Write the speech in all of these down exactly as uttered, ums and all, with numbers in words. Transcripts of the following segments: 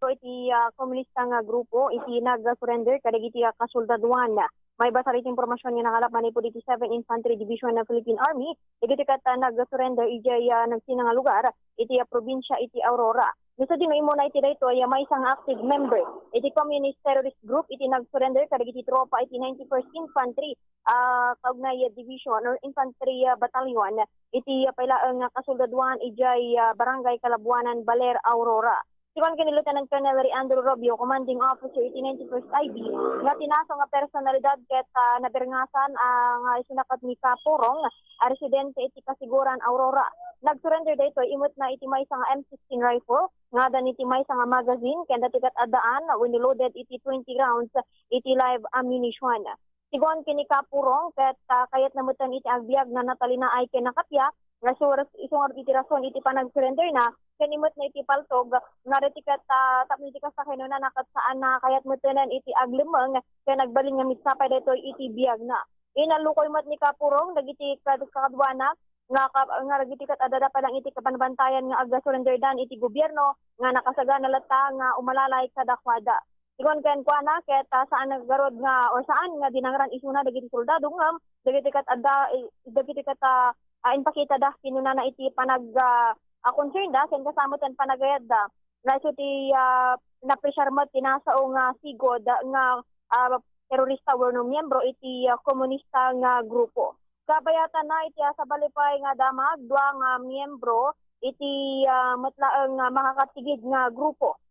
iti, ah, komunista nga grupo iti nag-surrender kadagiti, ah, kasoldaduan. Maibasar iti impormasyon nga nakalap manipud iti Seventh Infantry Division ng Philippine Army, dagiti ket, ah, nag-surrender idiay, ah, nagsina nga lugar iti, ah, probinsya iti Aurora. No sadino, immuna iti daytoy, ah, maysa nga active member iti communist terrorist group iti nag-surrender kadagiti tropa iti ninety-first Infantry, ah, Kaugnay Division or Infantry, ah, Battalion iti, ah, pay laeng nga kasoldaduan idiay, ah, Barangay Kalabuanan, Baler, Aurora. Sigun ken ni Lieutenant Colonel Ray Andrew Rubio, commanding officer iti ninety-first I B, nga tinaso nga personalidad ket, ah, nabirngasan, ah, nga isuna ket ni Kapurong, a residente iti Kasiguran, Aurora. Nag-surrender daytoy immuna iti maysa nga M sixteen rifle, nga adda iti maysa nga magazine, ken dagiti ket addaan wenno loaded iti twenty rounds iti live ammunition. Sigun ken ni Kapurong, ket, ah, kayatna metten iti agbiag nga natalinaay ken nakappia, nga sur-, isu ngarud iti rason iti panag-surrender na, ken immuna iti paltog, nga dagiti ket, ah, tapno iti kasta kinunana ket saan na kayat metten iti aglemmeng, ken agbalin nga missapay daytoy iti biagna. Inallukoy met ni Kapurong dagiti kad-, kakaduana, nga ka-, nga dagiti ket addada pay laeng iti kabanbantayan nga agsurrenderdan iti gobierno nga nakasagana latta nga umalalay kadakuada. Sigun kenkuana, ket, ah, saan ngarud nga, or saan nga dinangran isuna dagiti soldado ngem dagiti ket adda, eh, dagiti ket, ah, ah, impakitada kinunana iti panag-, ah, ah, concernda ken kasamoten panagayatda. Nga isu ti, ah, napresiar met ti nasao nga sigud nga, ah, terorista wenno miyembro iti, ah, komunista nga grupo. Kabayatanna iti, ah, sabali pay nga damag, dua nga miyembro iti, ah, met laeng nga makakatigid nga grupo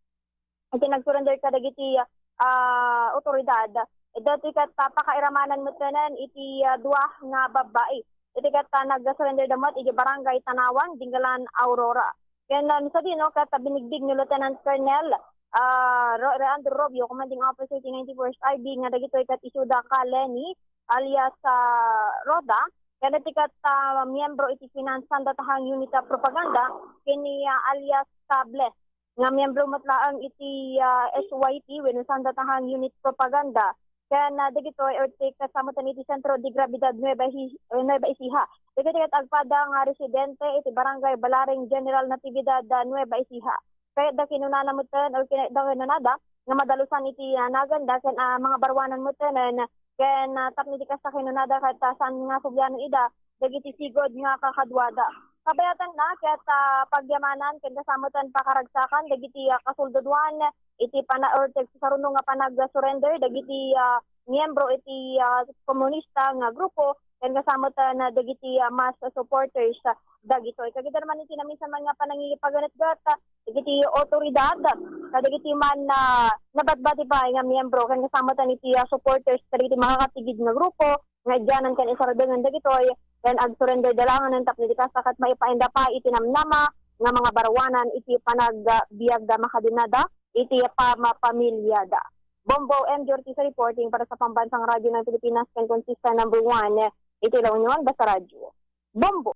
iti nag-surrender kadagiti, ah, otoridad. Dagiti ket, ah, pakairamanan metten iti, ah, dua nga babbai. Iti ket, ah, nag-surrender da met iti Barangay Tanawan, Dingalan, Aurora. Ken, ah, no sadino ket, ah, binigbiag ni Lieutenant Colonel, ah, Ro-, Ray Andrew Rubio, commanding officer iti ninety-first I B, nga dagitoy ket isuda ka Lenny alias, ah, Roda, ken dagiti ket, ah, miyembro iti Finansanda Tahang Unit of Propaganda, ken ni, ah, alias Kable, nga miyembro met laeng iti, ah, S Y T wenno Sanda Tahang Unit Propaganda, ken, ah, dagitoy or ti kasamoten iti Sentro de Gravidad Nueva Ehi-, eh, Nueva Ecija. Dagitoy ket agpada nga residente iti Barangay Balaring, General Natividad, ah, Nueva Ecija. Kayatda kinunana metten or kinayatda kinunada nga madalusan iti, ah, naganda ken, ah, mangabaruanan metten ken, ah, tapno iti kasta kinunada ket, ah, saan nga sublianen ida dagiti sigud nga kakaduada. Kabayatanna ket, ah, pagyamanan ken kasamoten pakaragsakan dagiti, ah, kasoldaduan iti pana-, or ti saruno nga panag-surrender dagiti, ah, miyembro iti, ah, komunista nga grupo ken kasamoten, ah, dagiti, ah, mass supporters, ah, dagitoy. Kagidar man iti naminsan man nga panangipaganetgat, ah, dagiti otoridad, kadagiti man, ah, nabatbati pay nga miyembro ken kasamoten iti, ah, supporters kadagiti makakatigid nga grupo, nga idianan ken isardengen dagitoy, ken agsurrender da langen tapno iti kasta ket maipainda pay iti namnama nga mangabaruanan iti panagbiagda makadinada iti pamapamilyada. Bombo M. Ortiz reporting para sa Pambansang Radyo ng Pilipinas ken Konsista number one iti La Union, Basta Radyo. Bombo!